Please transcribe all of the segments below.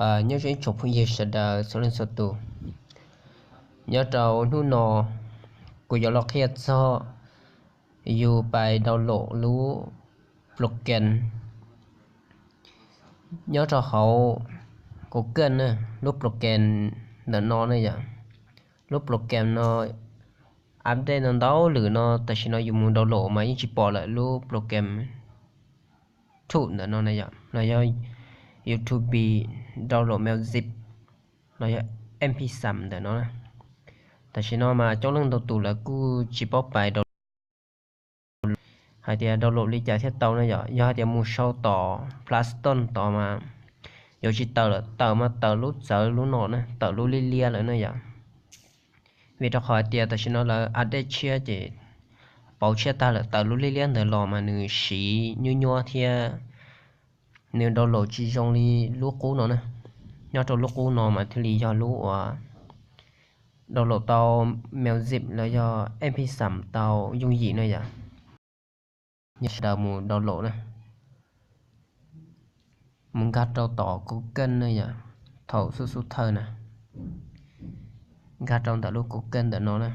Nyob zoo ib tsoom phooj ywg sawv daws txhua leej txhua tus. Nyob rau hnub no kuv yuav los qhia txog yus pais download lub program nyob rau hauv Google na, lub program ntawm no ne yom. Lub program no update no ntau lwm no, tam sim no yus mus download mas yeej tsis pom lawm. Lub program Tube ntawm no na yom, los yog YouTube download music, los yog M P three ntawm no. Tam sim no mas coob leej ntau tus lawv kuj tsis paub pais download, hais tias download li cas thiaj tau na yom. Yog hais tias mus sau tom Play Store tod mas yuav tsis tawm lawm, tawm mas tawm lub txawv lub no na, tawm lub liab liab lawm na yom. Vim rau qhov hais tias tam sim no lawv update tshiab ces pauv tshiab tag lawm, tawm lub liab liab ntawd los mas nws siv nyuaj nyuaj thiab nws download tsis zoo li lub qub no na. Nyob rau lub qub no mas thiaj li yog lub uas download tau music los yog M P three tau yooj yim na yom. Yog sawv daws mus download na, mus nkag rau tom Google na yom, thaum xub xub thawj na, nkag rau ntawm lub Google ntawm no na.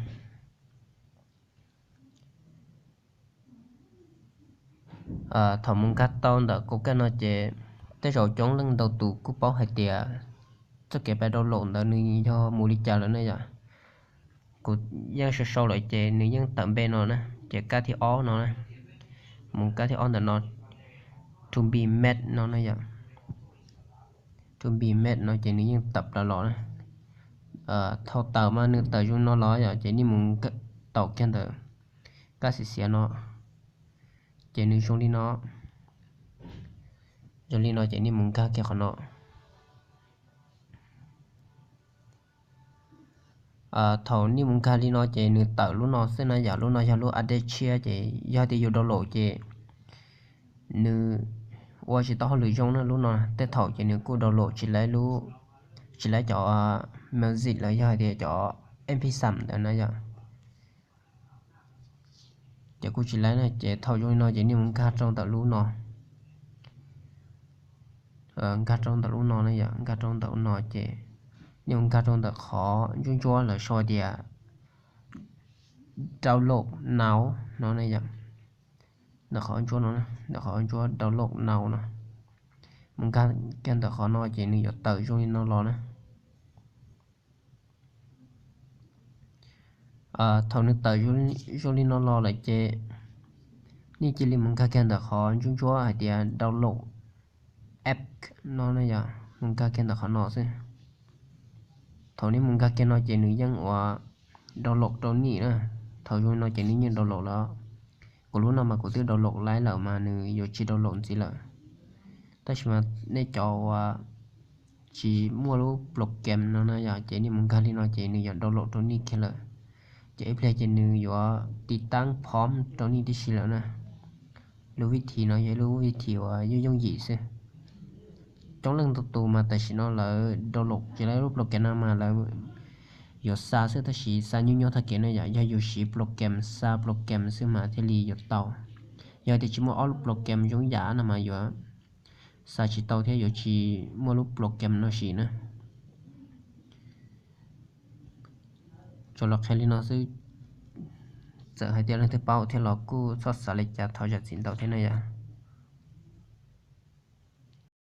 Thaum mus nkag tau ntawm Google no ces tej zaum coob leej ntau tus kuj paub hais tias txoj kev pais download ntawd nws yog mus li cas lawm ne yom. Kuv yeej sau sau lawm ces nws yeej tawm npe no na, ces kab thib ob no na, mus kab thib ob ntawm no, to be made no na yom. To be made no ces nws yeej tawm plaws los na. Thaum tawm mas nws tawm zoo no los yom, ces nej mus taum kiag ntawm kab xiav xiav no, ces nws zoo li no. Zoo li no ces nej mus nkag kiag qhov no. Thaum nej mus nkag li no ces nws tawm lub no xwb na yom. Lub no yog lub update tshiab ces yog tias yus download ces nws ua tsis tau hauj lwm zoo na. Lub no tej thaum ces nws kuj download tsis laib, tsis laib cov music los yog hais tias cov M P three ntawd na yom. Ces kuj tsis laib na, ces thaum zoo li no ces nej mus nkag rau ntawm lub no. Nkag rau ntawm lub no na yom, nkag rau ntawm lub no ces nej mus nkag rau ntawm qhov ntsuab ntsuab lawv sau tias download now no na yom. Ntawm qhov ntsuab no, ntawm qhov ntsuab download now no, mus nkag kiag ntawm qhov no ces nws yuav tawm zoo li no los na. Thaum nws tawm zoo li no los lawm ces nej cia li mus nkag kiag ntawm qhov ntsuab ntsuab hais tias download app no na yom, mus nkag kiag ntawm qhov no xwb. Thaum nej mus nkag kiag no ces nws yeej ua download rau nej na. Thaum zoo li no ces nws yeej download lawm. Kuv lub no mas kuv twb download laib lawm mas nws yuav tsis download ntxiv lawm. Tab sis mas nej cov uas tsis muaj lub program no na yom, ces nej mus nkag li no ces nws yuav download rau nej kiag lawm. Ces ib pliag ces nws yuav tiv taab phom rau nej tib si lawm na. Lub vib thim no yog ib lub vib thim uas yooj yooj yim xwb. Coob leej ntau tus mas tam sim no lawv download tsis laib lub program no mas lawv yuav xa xwb, tab sis xa nyuaj nyuaj tag kev na yom. Yog yus siv program, xa program xwb mas thiaj li yuav tau. Yog tias tsis muaj ob lub program zoo yam no mas yuav xa tsis tau thiab yuav tsis muaj lub program no siv na. Tsuas los qhia li no xwb, txawm hais tias leej twg paub thiab los kuj txhob xav li cas, thov zam txim ntau thiab na yom.